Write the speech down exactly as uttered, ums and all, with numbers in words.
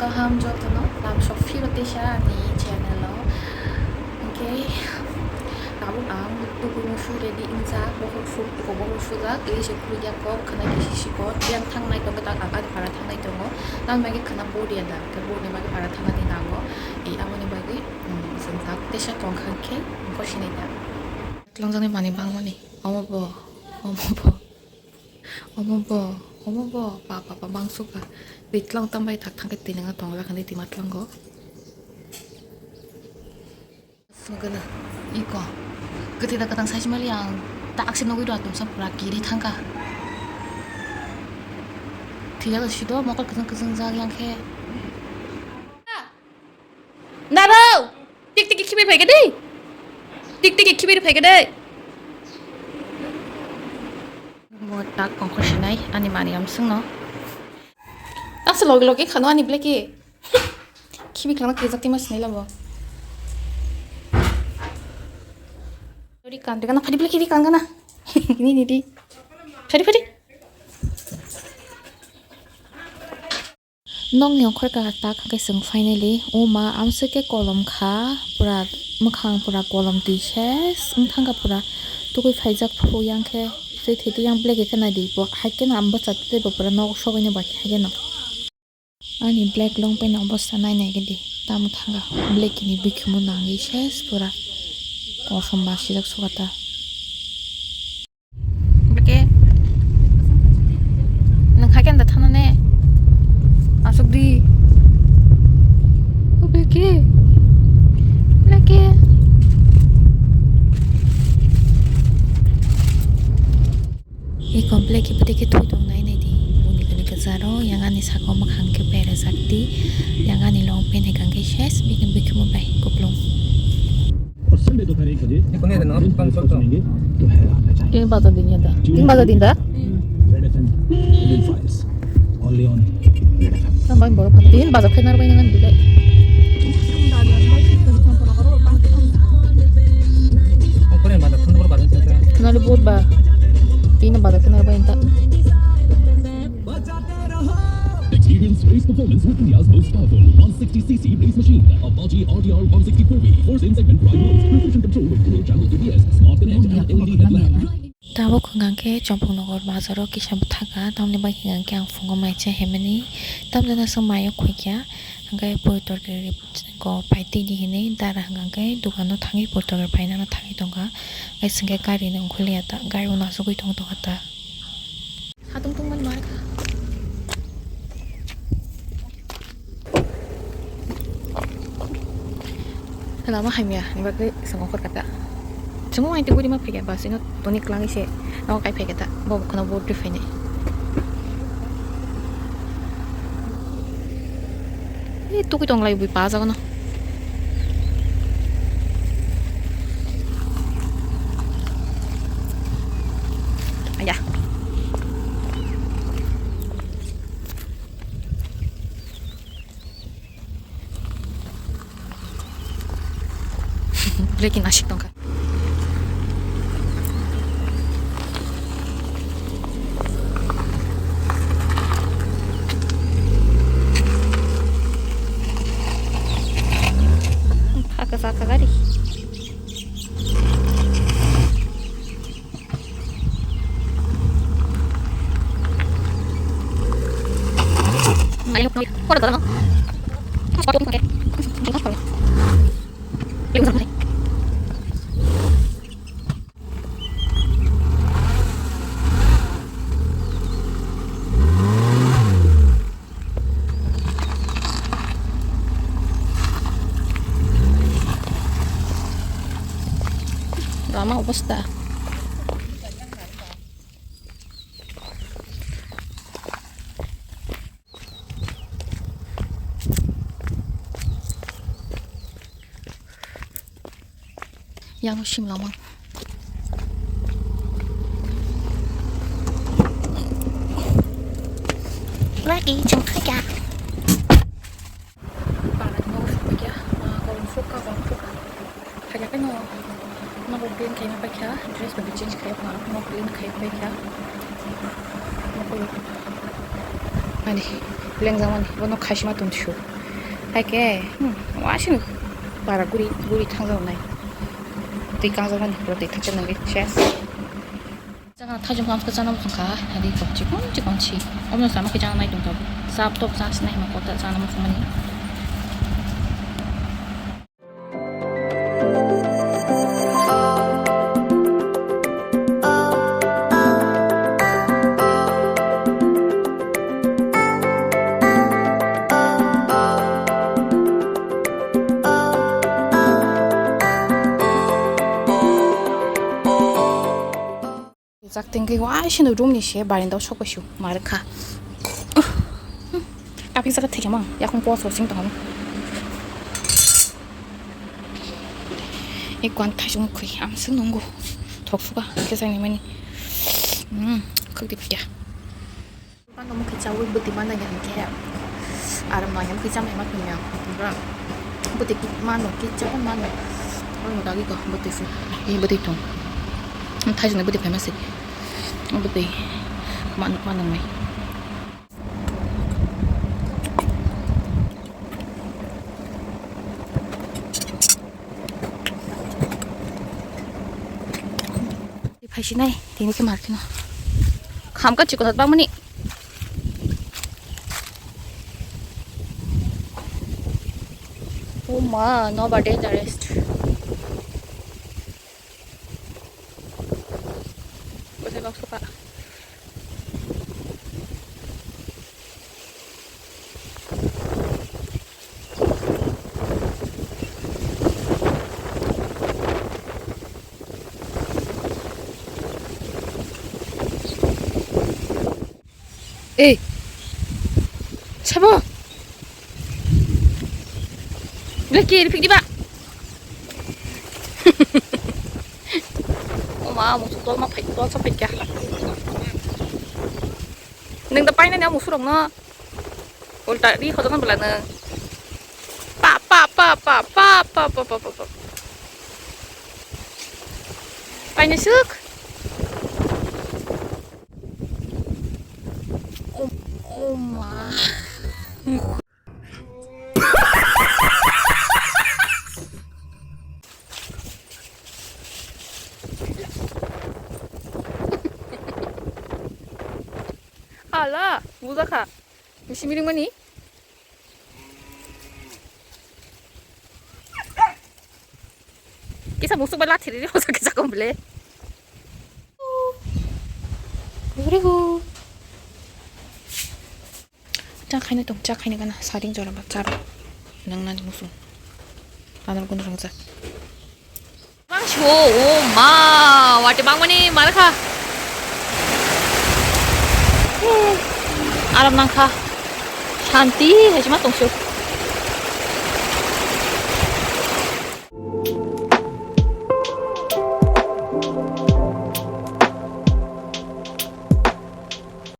Kaham jotono lam sok phiro teisa ani channel o. Hwnkhe tabuk ang tubui musu ready wngjak, bokhok suk, bokhok sujak, tei se khulya kok, khwna kisi sikon, yang thangnai tongo, tak agari para thangnai tongo, tamni bagwi khwna boria da, khe boria bagwi para thangnani nango, e, aboni bagwi, um, chwng tak teisa tongkha khe, bosinai da. Twlangjaknai manwi bangmani, omo bo, omo bo. Omo bo, omo bo, ba, ba, ba, bangsuka. Twi twlang tambai thak thangkhe twi nang tong jakha twi ma tlango. Sugana, iko. Kwthwi da kwthang saisi mali ang tak se nugwi rw atumsa pura kiri thangkha. Thwiya sido mokol kwchwng kwchwng jak yang khe. Naro! Tik tik khibi phaikha dei. Tik tik khibi phaikha dei. Bo tak kongkho sinai ani mani amswngno. Asa logi logi khano ani bleki. Khibi khana krijak tima sinai labo. Ri kan de kana phadi bleki ri kan kana. Ni ni di. Phadi phadi. Nokni ongkhorka tak hwnkhe chwng finally o ma amswk khe kolom kha, pura mwkhang pura kolom twi se wng thangkha pura tugui phaijak phu yang khe twi thwi twi yang black khe nai di bo hai kheno ang bwsa tei bo pura nok sogwi no bai khe hai kheno ani black long pant no bwsa nai nai khe di tamo thangkha black ni bikhumu nangwi se pura kosom basijak sukha ta. Beke. Nang kha kenda thana ne. Asuk di. O beke. Beke. Eko beke beke thui tong nai nai di. Uni kani kajaro yang ani saka o makhang khe berajak di. Yang ani long pant hai kang khe ses bini bikhumu bai kuplung. Tin baja din ya da. Tin baja din da. Tambai borok tin baja khe narbai nang bilai. Nari bot ba. Tin baja khe narbai ta. Experience race performance with India's most powerful one sixty C C race machine, Apache R T R one sixty-four V, force in segment rivals, precision control with dual channel A B S, smart connect and L E D headlamp. Tabuk hwnkha khe Champaknagar bazaro kisa bwthaka, tamni bai hwnkha khe ang phungo mai cha himani, tamjani aswk mai o khoikya, hwnkhe poritor ko pai twi di hinwi dara hwnkha khe dukano thangwi poritor painani thangwi tongkha, hwnkhe gari ni ongkhorliya ta, gari uano achugwi tong tongkha ta. Satung tungmani ma rwkha. Lama hamya ni bagwi chwng ongkhor kha ta. Chwng o aini twi gurima phaikha bus ino toni kwlangwi se nogo kai phaikha ta. Bo khwna vote rwi phainai. Ih, tugui tonglai bui pa jagano. Aya. Breaking asik tongkha. Kha kwchak kha gari. Lama obostha. Yang sim lamang. Lagi jeng kaya. Parani nogo sokphaikha, ah, kolom sokha, kolom sokha. Khaikhe no, nogo clean khaina paikha, dress bai change khai, ah, nogo clean khai paikha. Ani, lengjakmani, bono khaisima tongsu. Hai khe, hmm, wasing bara guri, guri thangjaknai. Twi kangjakmani pura twi thaksa nangwi ses. Jaga thaichung khe chana muchung kha, adi kok chikon chikon si. Omno sama khe chana nai tong tabuk. Sap tok chana sinai ma kota chana muchung mani. Jak tengke waisino room ni se barenda o sok paisio markha. Kaphi saka thekhe mang yakung po so sing tong. Ek kwan thaisung khui am sung nungu. Thok suka khe sai ni mani. Hmm, khuk di pya. Mano mukhe chaui bwtwi mano ya hinkhe. Aro maya mukhe chamai ma thungya. Bwtwi mano kicha mano. Oro dagi ko bwtwi fu. Ni bwtwi thung. Thaijini bwtwi phaima se. Bwtwi man mano mai. Phaisinai tini khe markheno. Khamka chikon bangmani. Oh ma, no ba dangerous. Bwsai kok soka. Ei. Sabo. Lagi, di ba. Oma, musu tol ma phai, tol sa phai kya. Neng da paina ne musu rong no. Ulta ri khodo kan bela neng. Pa, pa, pa. Paina suk. Oh, oh ma. Hala, bujakha. Misi miring mani. Kisa musuk ba lathi ri ri hosa kisa kom ble. Hu ri hu. Cha khaina tong, cha khaina gana saring jora ba charo. Nang nani musuk. Adar gun rang cha. Bang shu, oh ma, wati bang mani markha. Aram nangkha. Shanti, hai ma tong shu.